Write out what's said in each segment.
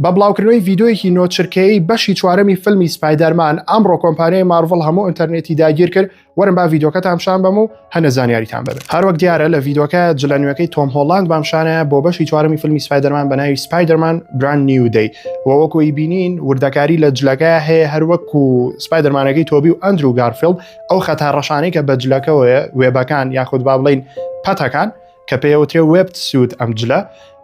بە بڵاوکردنەوەی ڤیدۆیەکی 9 چرکەیی بەشی چوارەمی فیلمی سپایدەرمان ئەمڕۆ کۆمپانیای مارڤڵ هەموو ئینتەرنێتی داگیر کرد. وەرن با ڤیدۆکەتان پیشان بەم و هەنە زانیاریتان بەبێت. هەروەک دیارە لە ڤیدۆکە جلە نوێەکەی تۆم هۆڵاند بام شانەیە بۆ بەشی چوارەمی فیلمی سپایدەرمان بە ناوی سپایدەرمان Brand New Day و وەکو بینین وردەکاری لە جلەکە هەیە هەروەکو سپایدەرمانەکەی تۆبی و ئەندرو گارفیڵد ئەو خەتا ڕەشانەی کە بە جلەکەوەیە وێبەکان یاخود با بڵین پەتەکان کە پێوترێ webbed suit ئەم جلە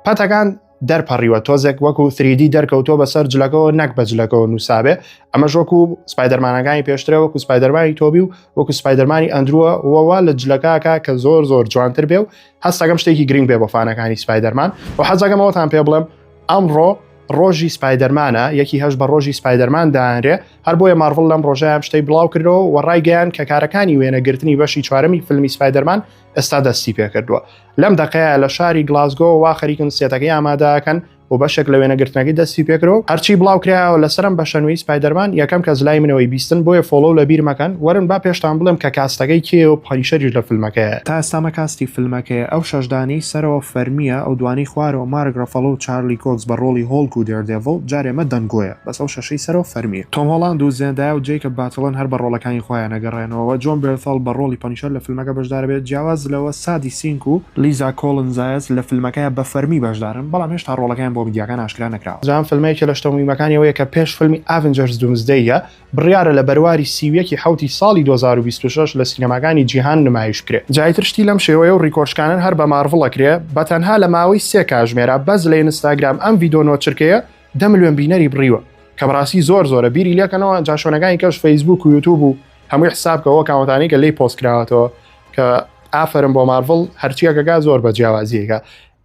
پەتەکان دەرپەڕیوە تۆزێک وەکو 3D دەرکەوتووە بەسەر جلەکەەوە نەک بە جلەکەەوە نووسابێ ئەمەش وەکو سپایدەرمانەکانی پێشترە وەکو سپایدەرمانی تۆبی و وەکو سپایدەرمانی ئەندرووە وەوا لە جلەکەکە کە زۆر زۆر جوانتر بێ و هەستەکەم شتێکی گرنگ بێ بۆ fan ەکانی سپایدەرمان و حەزەکەمەوەتان پێ بڵێم ئەمڕۆ ڕۆژی سپایدەرمانە یەکی هەش بە ڕۆژی سپایدەرمان دانرێ هەر بۆیە مارڤڵ لەم ڕۆژەیان شتەی بڵاو کردەوە و ڕایگەیان کە کارەکانی وێنەگرتنی بەشی چوارەمی فیلمی سپایدەرمان ئێستا دەستی پێکردووە لەم دەقەیە لە شاری گلاسگۆ وا خەریکن set ەکەی ئامادەکەن و بەشێک لە وێنەگرتنەکەی دەستی پێکرەوە هەرچی بڵاو کرایەوە لەسەرم بەشەنوی سپایدەرمان یەکەم کەس لای منەوەی بیستن بۆیە follow لە بیر مەکەن وەرن با پێشتان بڵێم کە cast ەکەی کێیە و پەنیشەریش لە فیلمەکەیە. تا ئێستا مە cast ی فیلمەکەیە ئەو شەش دانەی سەرەوە فەرمیە ئەو دوانەی خوارەوە مارک ڕەفەڵۆ و چارلی کۆکس بە ڕۆڵی هۆڵک و دێردێڤڵ جارێ مە دەنگۆیە بەس ئەو شەشەی سەرەوە فەرمیە. تۆم هۆڵاند و زێندایا و جەیکەب باتڵن هەر بە ڕۆڵەکانی خۆیان ئەگەڕێنەوە جۆن بێرثاڵ بە ڕۆڵی پەنیشەر لە فیلمەکە بەشدارەبێت جیاواز لەوە سادی سینک و لیزا کۆڵن زایەس لە فیلمەکەیا بە فەرمی بەشدارن بەڵام هێشتا ڕۆڵەکەیان بۆ میدیاکان ئاشکرا نەکراوە. جا ئەم فیلمە یەکێ لە شتە موهیمەکانی ئەوەیە کە پێش فیلمی Avengers Doomsday یە بڕیارە لە بەرواری 31 ی حەوتی ساڵی 2026 لە سینەماکانی جیهان نمایش بکرێ. جا ئیتر شتی لەم شێوەیە و ڕیکۆرد شکانن هەر بە مارڤڵ ئەکرێ بە تەنها لە ماوەی سێ کاژمێرا بەس لە ئینستاگرام ئەم ڤیدۆ نۆ چرکەیە 10 ملیۆن بینەری بڕیوە کە بەڕاستی زۆر زۆرە بیری لێکەنەوە جا شوێنەکانی کەش فەیسبوک و یوتوب و هەمووی حساب کەەوە کاونتانی کە لی پۆست کراوەتەوە کە ئافرم بۆ مارڤڵ هەرچیەکەگا زۆر بە جیاوازیەکە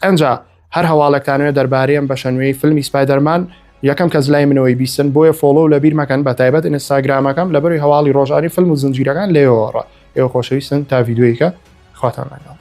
ئەجا هەر هەواڵێکتانوێ دەربارەیەم بەشە نوێی فیلمی سپایدەرمان یەکەم کەس لای منەوەی بیستن بۆیە follow لە بیر مەکەن بە تایبەت ئینستاگرامەکەم لەبەری هەواڵی ڕۆژانی فیلم و زنجیرەکان لێوەڕە ئێوە خۆشەویستن تا ڤیدیۆیەکە خواتان لەگەڵ.